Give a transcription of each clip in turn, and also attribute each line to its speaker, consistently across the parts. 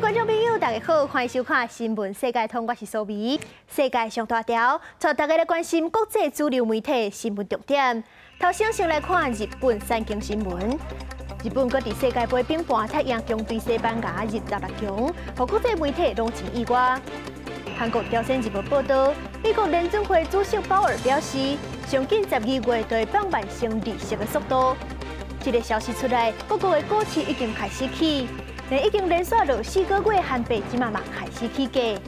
Speaker 1: 觀眾朋友，大家好，歡迎收看《新聞世界通》，我是蘇美。世界上大條，帶大家來關心國際主流媒體新聞重點。頭先先來看日本產經新聞。日本閣佇世界盃頂盤踢贏強隊西班牙入16強，予國際媒體攏真意外。韓國朝鮮日報報導，美國聯準會主席鮑爾表示，上緊12月就會放慢升利息的速度。這個消息出來，各國的股市已經開始起。連已經連續落4個月寒幣，這馬嘛開始起價。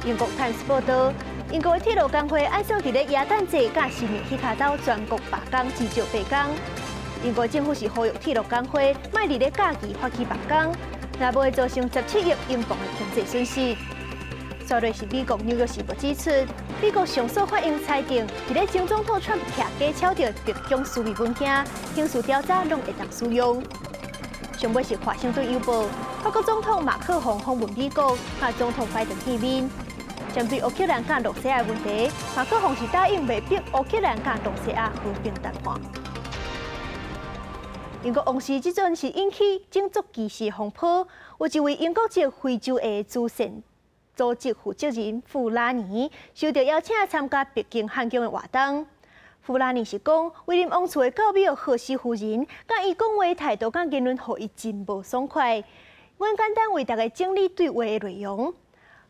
Speaker 1: 英國《泰晤士報》報導，英國的鐵路工會按算佇咧耶誕節佮新年彼跤晝全國罷工至少8工。英國政府是呼籲鐵路工會莫佇咧假期發起罷工，若無會造成17億英鎊的經濟損失。煞落是美國《紐約時報》指出，美國上訴法院裁定，佇咧前總統川普假抄著白宮私密文件，刑事調查攏會當使用。上尾是華盛頓郵報，法國總統馬克宏訪問美國，佮總統拜登見面。針對烏克蘭佮羅西亞問題，馬克宏是答應袂逼烏克蘭佮羅西亞和平談判。英國王室這陣是引起種族歧視風波，有一位英國籍非洲裔慈善組織負責人富拉尼受到邀請參加白金漢宮的活動。富拉尼是講，威廉王儲的教母赫西夫人，佮伊講話態度佮言論，予伊真無爽快。阮簡單為大家整理對話的內容。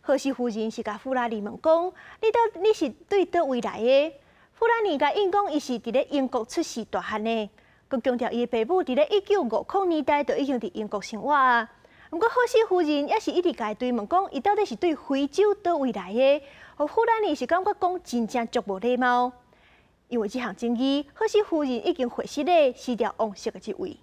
Speaker 1: 赫西夫人是共富拉尼問講：你到你是對佗位來的？富拉尼共應講，伊是佇咧英國出世大漢的，閣強調伊的爸母佇咧1950年代就已經佇英國生活啊。毋過赫西夫人也是一直共伊追問講，伊到底是對非洲佗位來的？予富拉尼是感覺講真正足無禮貌。因為這項爭議，赫西夫人已經會失咧辭掉王室的職位。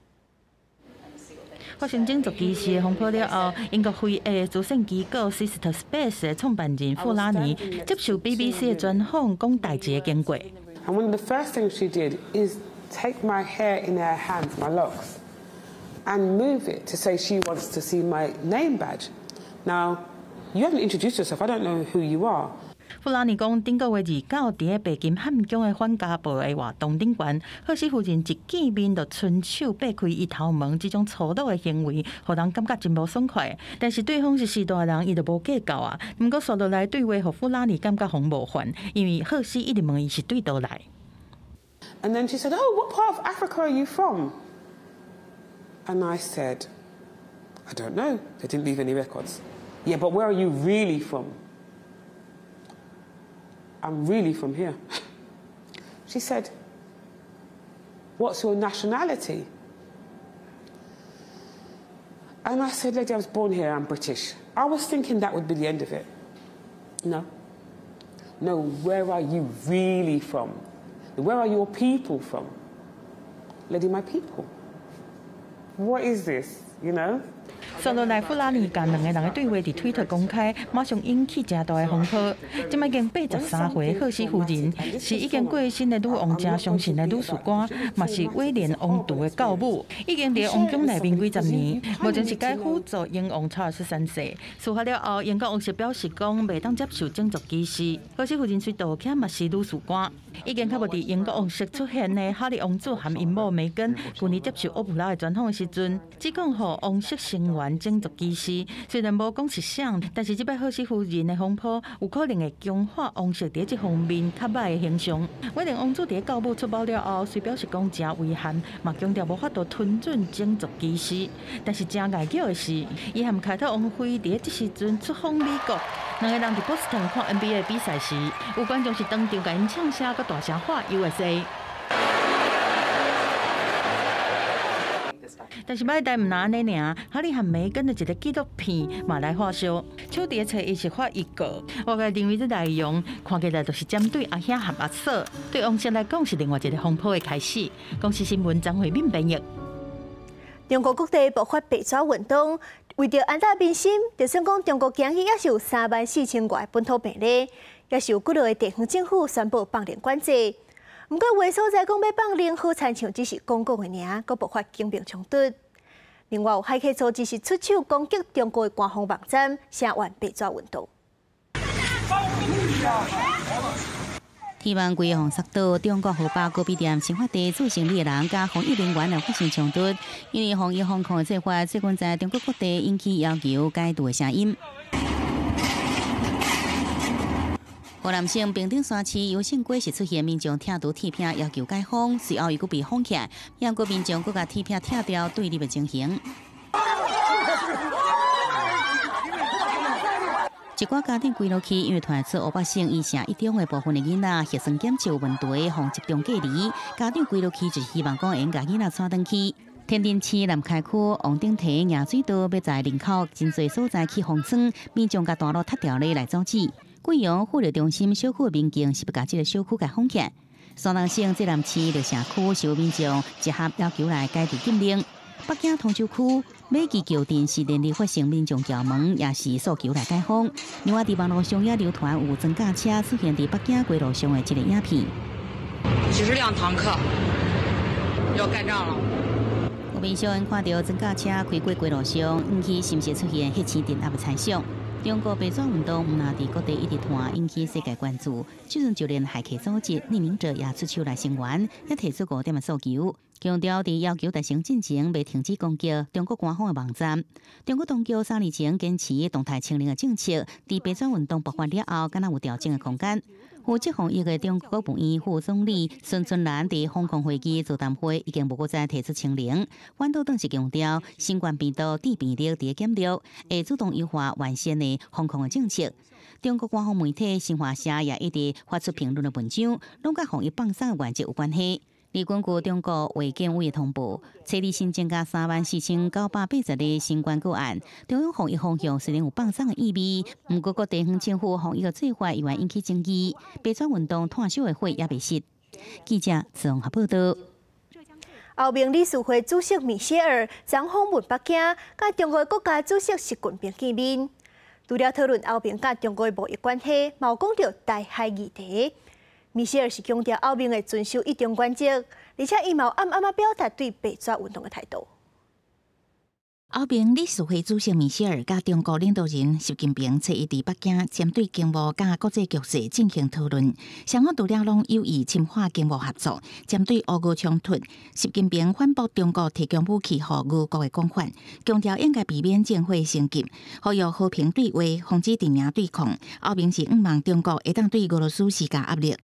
Speaker 2: 發生種族歧視的風波了後，英國非裔慈善機構 Sister Space 的創辦人富拉尼接受 BBC 的專訪，講代誌的經過。
Speaker 3: And one of the first things she did is take my hair in her hands, my locks, and move it to say she wants to see my name badge. Now, you haven't introduced yourself. I don't know who you are.
Speaker 2: 富拉尼講，頂個月29，佇咧白金漢宮的反家暴的活動頂懸，赫西夫人一見面就伸手擘開伊頭毛，這種粗魯的行為，予人感覺真無爽快。但是對方是序大人，伊就無計較啊。毋過紲落來對話，予富拉尼感覺予冒犯，因為赫西一直問伊是對佗來。
Speaker 3: And then she said, "Oh, what part of Africa are you from?" And I said, "I don't know. They didn't leave any records." "Yeah, but where are you really from?" "I'm really from here." She said, "What's your nationality?" And I said, "Lady, I was born here, I'm British." I was thinking that would be the end of it. "No. No, where are you really from? Where are your people from?" "Lady, my people. What is this, you know?"
Speaker 2: 紲落來，富拉尼共兩个人的對話佇推特公開，馬上引起誠大的風波。這擺已經83歲赫西夫人，是已經過身的女王誠相信的女事官，嘛是威廉王儲的教母，已經佇王宮內面幾十年。目前是該輔助英王查爾斯三世。事發了後，英國王室表示講袂當接受種族歧視。赫西夫人雖道歉，嘛是女事官。已經較無佇英國王室出現的哈利王子和𪜶某梅根，舊年接受歐普拉的專訪的時陣，指控予王室成員種族歧視。雖然無講是誰，但是這擺赫西夫人的風波，有可能會強化王室佇這方面較䆀的形象。威廉王子佇教母出包了後，雖表示講誠遺憾，嘛強調無法度吞忍種族歧視。但是誠礙腳的是，伊和凱特王妃佇這時陣出訪美國，兩个人佇波士頓看 NBA 比賽時，有觀眾是當場共𪜶嗆聲，閣大聲喊 USA。但是擺代毋若按呢爾，哈利和梅根的一个紀錄片嘛來發燒，手佇咧冊伊是發預告，外界認為這內容看起來就是針對阿兄和阿嫂，對王室來講是另外一个風波的開始。公視新聞張惠敏編譯。
Speaker 1: 中國各地爆發白紙運動，為著安撫民心，就算講中國今日也是有3萬4千外本土病例，也是有幾落個地方政府宣布放令管制。毋過有的所在講欲放令，好親像只是講講的爾，閣爆發警民衝突。另外有駭客組織是出手攻擊中國的官方網站，聲援白紙運動。
Speaker 4: 天望规予塞倒，中國河北高碑店新發地做生理的人佮防疫人員來發生衝突，因為防疫防控的做法，最近在中國各地引起要求解除的聲音。河南省平頂山市游勝街是出現民眾拆除鐵片要求解封，隨後又閣被封起來，毋過民眾閣共鐵片拆掉對立的情形。一寡家長規落去，因為傳出湖北省醫社一中的部分的囡仔核酸檢測有問題，予集中隔離。家長規落去就是希望講會用共囡仔帶轉去。天津市南開區王頂堤迎水道欲在人口真濟所在起封村，民眾共大路拆掉咧來阻止。貴陽婦幼中心小區的民警是欲共這个小區共封起來。山東省濟南市鹿城區是有民眾集合要求來解除禁令。北京通州區美濟橋鎮是連日發生民眾撬門，也是訴求來解封。另外，佇網路上也流傳有裝甲車出現佇北京街路上的這个影片。
Speaker 5: 幾十輛坦克要幹仗了。
Speaker 4: 有民眾看著裝甲車開過街路上，引起是毋是出現血腥鎮壓的猜想。中國白紙運動毋但佇各地一直傳，引起世界關注。這陣就連駭客組織匿名者也出手來聲援，也提出五點的訴求，強調佇要求達成進程，袂停止攻擊中國官方的網站。中國當局3年前堅持動態清零的政策，佇白紙運動爆發了後，敢若有調整的空間。負責防疫的中國國務院副總理孫春蘭佇防控會議座談會已經無閣再提出清零，反倒轉是強調新冠病毒致病力佇減弱，會主動優化完善的防控的政策。中國官方媒體新華社也一直發出評論的文章，攏佮防疫放鬆的原則有關係。而根據中國衛健委的通報，初二新增加34,980例新冠個案。中央防疫方向雖然有放鬆的意味，毋過各地方政府防疫的做法依然引起爭議。白紙運動炭燒的火也未熄。記者綜合報道。
Speaker 1: 歐盟理事會主席米歇爾昨訪問北京，佮中國國家主席習近平見面，除了討論歐盟佮中國的貿易關係，嘛有講著台海議題。米歇爾是強調歐盟會遵守一中原則，而且伊嘛有暗暗仔表達對白紙運動的態度。
Speaker 6: 歐盟理事會主席米歇爾佮中國領導人習近平初一佇北京，針對經貿佮國際局勢進行討論。雙方除了攏有意深化經貿合作，針對烏俄衝突，習近平反駁中國提供武器予俄國的講法，強調應該避免戰火升級，呼籲和平對話，防止陣營對抗。歐盟是向望中國會當對俄羅斯施加壓力。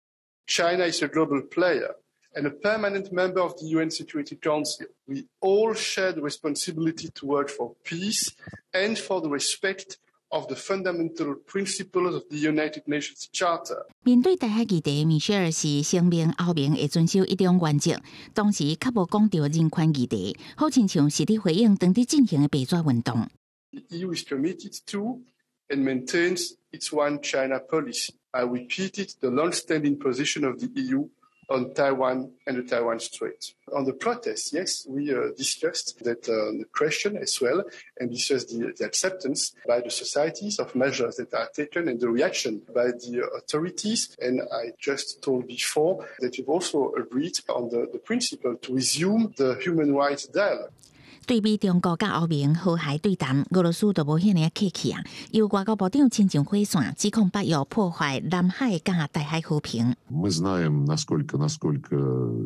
Speaker 7: China is a global player and a permanent member of the UN Security Council. We all share the responsibility to work for peace and for the respect of the fundamental principles of the United Nations Charter.
Speaker 6: 面對台海議題，米歇爾是聲明歐盟會遵守一中原則，當時較無講著人權議題，好親像是佇回應當地進行的白紙運動。
Speaker 7: The EU is committed to and maintains its One China policy. I repeated the long-standing position of the EU on Taiwan and the Taiwan Strait. On the protests, yes, we discussed that the question as well, and discussed the acceptance by the societies of measures that are taken and the reaction by the authorities. And I just told before that we've also agreed on the principle to resume the human rights dialogue.
Speaker 6: 對比中國佮歐盟和諧對談，俄羅斯就無遐爾仔客氣啊！由外交部長親像火線，指控北約破壞南海佮台海和平。
Speaker 8: Мы знаем, насколько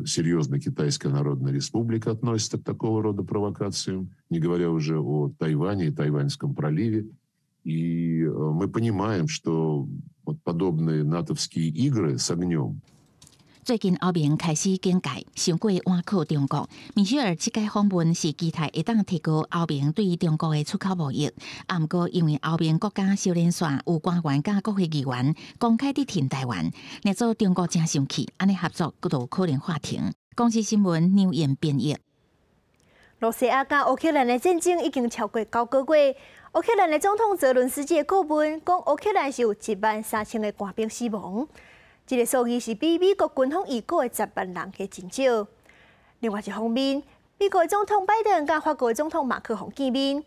Speaker 8: серьезно Китайская Народная Республика относится к такого рода провокациям, не говоря уже о Тайване и Тайваньском проливе. И мы понимаем, что вот подобные натовские игры с огнем
Speaker 6: 最近歐盟開始警戒，傷過倚靠中國。米歇爾這擺訪問是期待會當提高歐盟對中國的出口貿易。啊，毋過因為歐盟國家小連線有官員佮國會議員公開佇挺台灣，捏造中國誠生氣，按呢合作閣可能喊停。公視新聞劉燕編譯。
Speaker 1: 羅西亞佮烏克蘭的戰爭已經超過9個月。烏克蘭的總統澤倫斯基的顧問講，烏克蘭是有1萬3千个官兵死亡。這个數字是比美國軍方預估的10萬人加真少。另外一方面，美國總統拜登佮法國總統馬克宏見面，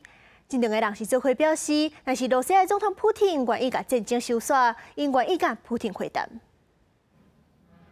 Speaker 1: 這兩个人是做伙表示，若是羅西亞總統普廷願意共戰爭收煞，𪜶願意佮普廷會談。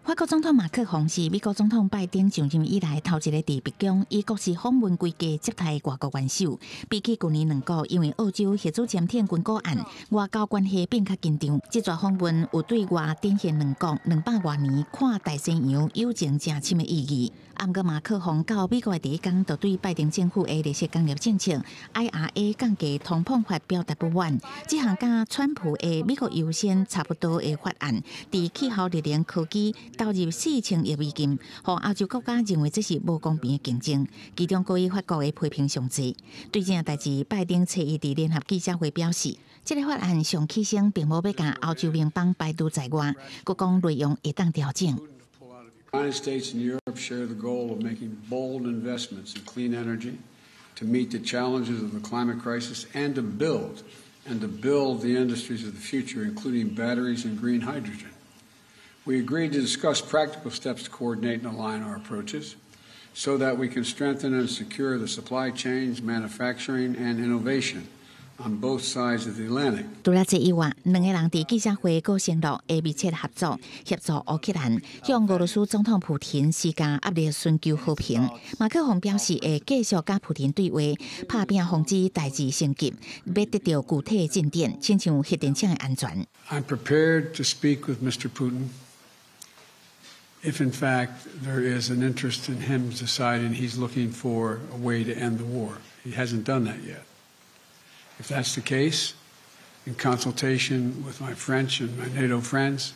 Speaker 6: 法國總統馬克宏是美國總統拜登上任以來頭一个佇白宮以國事訪問規格接待外國元首。比起舊年兩國因為澳洲核子潛艇軍購案，外交關係變較緊張。這逝訪問有對外展現兩國200外年跨大西洋友情誠深的意義。毋過馬克宏到美國的第一工，就對拜登政府的綠色工業政策 IRA 降低通膨法表達不滿。這項佮川普的美國優先差不多的法案，佇氣候綠能科技投入4000億美金，予歐洲國家認為這是無公平的競爭。其中，閣以法國的批評上濟。對這件代誌，拜登初一佇聯合記者會表示，這个法案上起先並無欲共歐洲盟邦排除在外，閣講內容會當調整。
Speaker 9: The United States and Europe share the goal of making bold investments in clean energy to meet the challenges of the climate crisis and to build the industries of the future, including batteries and green hydrogen. We agreed to discuss practical steps to coordinate and align our approaches so that we can strengthen and secure the supply chains, manufacturing, and innovation on both sides of the Atlantic.
Speaker 6: 除了這以外，兩个人佇記者會閣承諾會密切合作，協助烏克蘭向俄羅斯總統普廷施加壓力，尋求和平。馬克宏表示會繼續佮普廷對話，拍拚防止代誌升級，欲得著具體進展，親像核電廠的安全。
Speaker 9: I'm prepared to speak with Mr. Putin if, in fact, there is an interest in him deciding he's looking for a way to end the war. He hasn't done that yet. If that's the case, in consultation with my French and my NATO friends,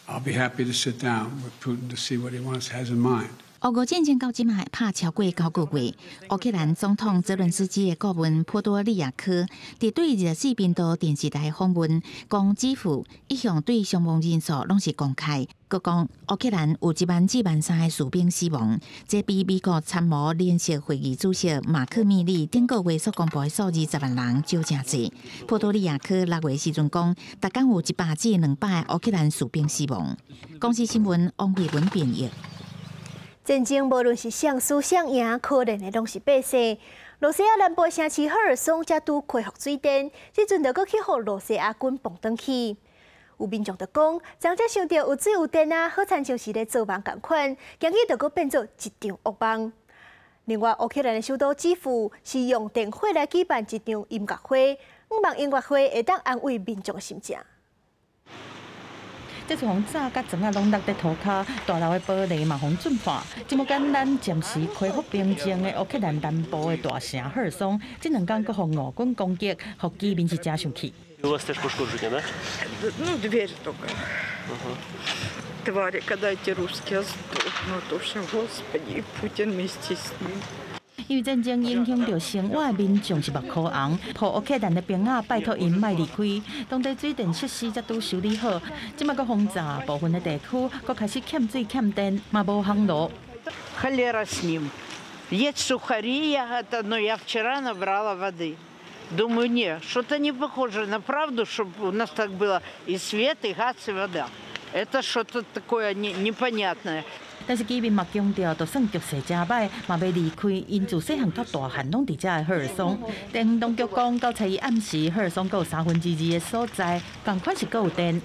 Speaker 9: I'll be happy to sit down with Putin to see what he wants, has in mind.
Speaker 6: 烏俄戰爭到這擺拍超過9個月，烏克蘭總統澤倫斯基的顧問波多利亞科佇對24頻道電視台訪問，講基輔一向對傷亡人數攏是公開，閣講烏克蘭有1萬至1萬3個士兵死亡，這比美國參謀聯席會議主席馬克米利頂個月所公布的數字10萬人少誠濟。波多利亞科6月時陣講，逐工有100至200個烏克蘭士兵死亡。公視新聞王慧文編譯。
Speaker 1: 戰爭無論是誰輸誰贏，可憐的攏是百姓。羅西亞南部城市赫爾松才拄恢復水電，這陣就閣去予羅西亞軍爆轉去。有民眾就講，昨才想著有水有電啊，好親像是咧做夢仝款，今日就閣變做一場噩夢。另外，烏克蘭的首都基輔是用電火來舉辦一場音樂會，向望音樂會會當安慰民眾心情。
Speaker 2: 這次予炸甲磚仔攏落佇塗跤，大樓的玻璃嘛予震破。這麼簡單，暫時恢復平靜的烏克蘭南部的大城赫爾松，這兩工閣予俄軍攻擊，予居民是誠生氣。
Speaker 10: У вас теж пошкодження, да?
Speaker 11: Ну, дверь только. Твари, когда эти русские сдохнут уже, господи, и Путин вместе с ним.
Speaker 2: 因為戰爭影響著生活的民眾是目眶紅，抱烏克蘭的兵仔拜託𪜶莫離開。當地水電設施才拄修理好，這擺閣轟炸部分的地區，閣開始欠水欠電，嘛無烘爐。
Speaker 11: Холера с ним. Есть сухари, ягода, но я вчера набрала воды. Думаю, не, что-то не похоже на правду, чтобы у нас так было и свет, и газ, и вода. Это что-то такое непонятное.
Speaker 2: 但是居民嘛強調，就算局勢誠䆀，嘛袂離開𪜶自細漢到大漢攏佇遮的赫爾松。地方當局講，到初一暗時，赫爾松閣有2/3的所在，仝款是閣有電。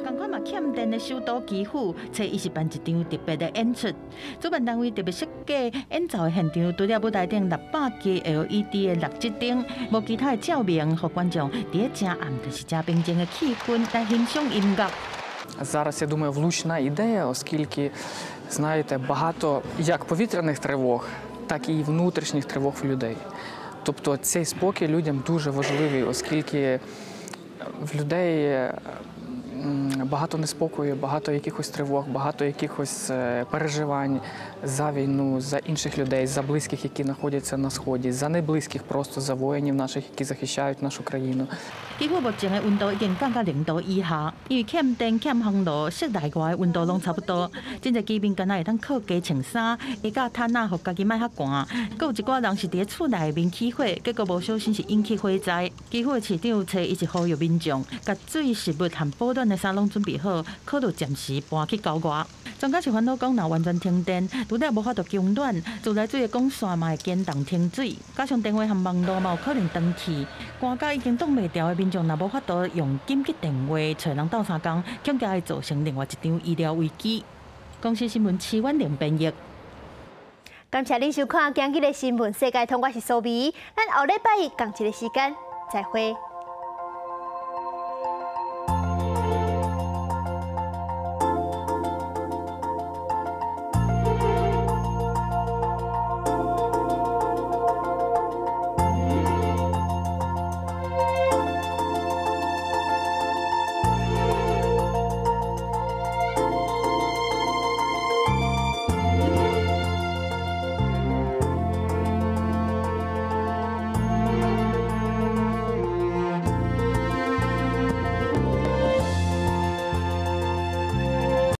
Speaker 2: 仝款嘛欠電的首都基輔，初一是辦一場特別的演出。主辦單位特別設計演奏的現場，除了舞台頂600支 LED 的綠色燈，無其他的照明，予觀眾佇咧誠暗，但是誠平靜的氣氛來欣賞音樂。
Speaker 12: Зараз, я думаю, влучна ідея, оскільки, знаєте, багато як повітряних тривог, так і внутрішніх тривог в людей. Тобто цей спокій людям дуже важливий, оскільки в людей багато неспокою, багато якихось тривог, багато якихось переживань за війну, за інших людей, за близьких, які знаходяться на сході, за неблизьких, просто за воїнів наших, які захищають нашу країну.
Speaker 2: 基輔目前的溫度已經降到0度以下，因為欠電欠烘爐，室內外的溫度攏差不多。真濟居民敢若會當靠加穿衫，加罩毯仔，予家己莫遐寒。閣有一寡人是佇咧厝內面起火，結果無小心是引起火災。基輔的市長初一是呼籲民眾，共水、食物和保暖的衫攏準備好，考慮暫時搬去郊外。專家是煩惱講，若完全停電，除了無法度供暖，自來水的管線嘛會間斷停水，加上電話和網路嘛有可能斷去，寒甲已經擋袂牢的民眾，若無法度用緊急電話揣人鬥相共，恐驚會造成另外一場醫療危機。公視新聞徐婉玲編譯。
Speaker 1: 感謝您收看今日的新聞世界通，我是蘇美，咱後禮拜一仝一个時間再會。